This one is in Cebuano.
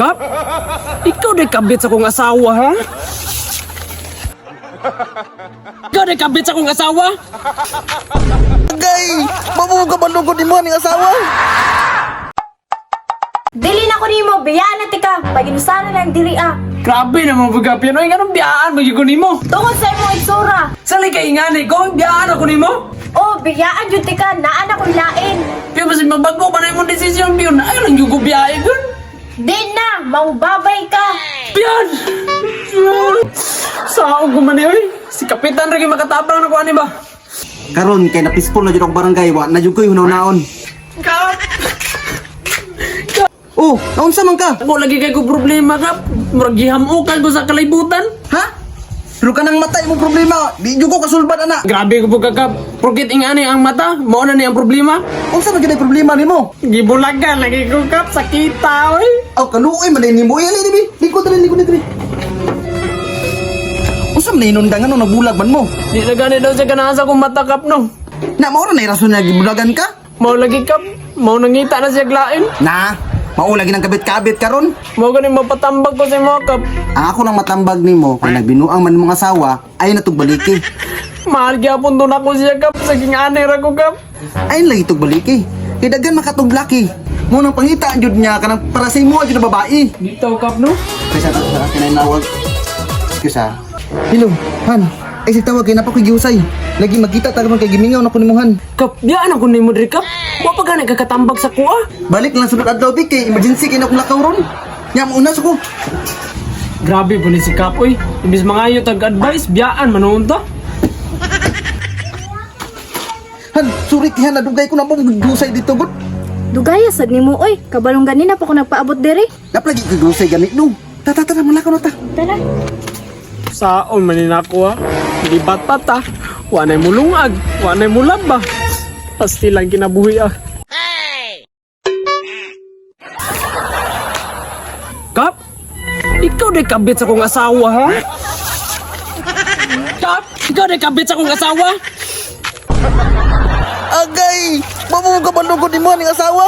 Kap, ikaw di kabit sa kong asawa, ha? Ikaw di kabit sa kong asawa? Gay, mabuo ka ba lugod ni mo ning asawa? Dili na ko nimo, biyaan na tika. Paginusana lang diri ah. Grabe naman po Pion. Ay, ganun biyaan, magiging nimo. Tungod sa imong itsura. Sali kay ingani ko, biyaan ako nimo. Oh, biyaan jud tika, naa na ko'y lain. Pion, basta magbago pa na imong desisyon, Pion. Ayaw lang yung ko biyahe, Pion. Di na, maubabay ka. Pion! Pion! Saog ko man eh, oy. Si Kapitan rin makatabang na kuha ni ba? Karon kay na peaceful na jud ang barangay wa na jud koy hunaw-naon. Kap! Oh, naunsa man ka? Ako lagi kay ko problema, Kap. Murag gihamukan ko sa kalibutan. Ha? Pero kanang mata imong problema, di jud ko kasulbad ana. Grabe ko po kakap. Porkit ingani ang mata, mao na ni ang problema. Unsa man jud ay problema nimo? Gibulagan lagi ko kap sa kita, oy. Aw kaluoy man nimo. Uy, ali dibi. Lingkod dali, lingkod dali. Unsa man inundangan no nabulag man mo? Di na gani daw siya ganahan sa akong mata kap no. Na mao na rason nga gibulagan ka? Mao lagi kap, mao nangita na siya glain. Na, mao lagi nang kabit-kabit karon. Mao gani mapatambag ko sa imo kap. Ang ako nang matambag nimo kay nagbinuang man imong asawa ay natugbaliki. Mahal gyapon to nako siya kap, saging anay ra ko kap. Ay lagi tugbaliki. Kay daghan makatuglaki. Mo nang pangita jud niya kanang para sa imo jud na babae. Dito kap no. Kaysa sa kinay nawag. Excuse ah. Hello, Han. Ay si tawag kay napa ko'y gihusay. Lagi magkita ta karon kay gimingaw na ko nimo Han. Kap, biyaan ako nimo diri kap. Wa pa gani kakatambag sa kuha. Balik lang sunod adlaw bi kay emergency kay na akong lakaw ron. Nya mo una sa ko. Grabe po ni si Kap oy. Imbis mangayo tag advice, biyaan manuon ta. Han, sorry kay Han, nadugay ko na mo gihusay dito gud. Dugaya sad nimo oy, kabalong ganina pa ko nagpaabot diri. Naplagi kay gihusay gani no. Ta ta ta malakaw na ta. Tara. Saon man ni nako ha. Libat pa ta. Wa nay mulungag, wa nay mulaba. Pasti lang kinabuhi ah. Kap, ikaw di kabit sa kong asawa ha? Kap, ikaw di kabit sa kong asawa? Agay, mabuo ka ba lugod nimo ning asawa?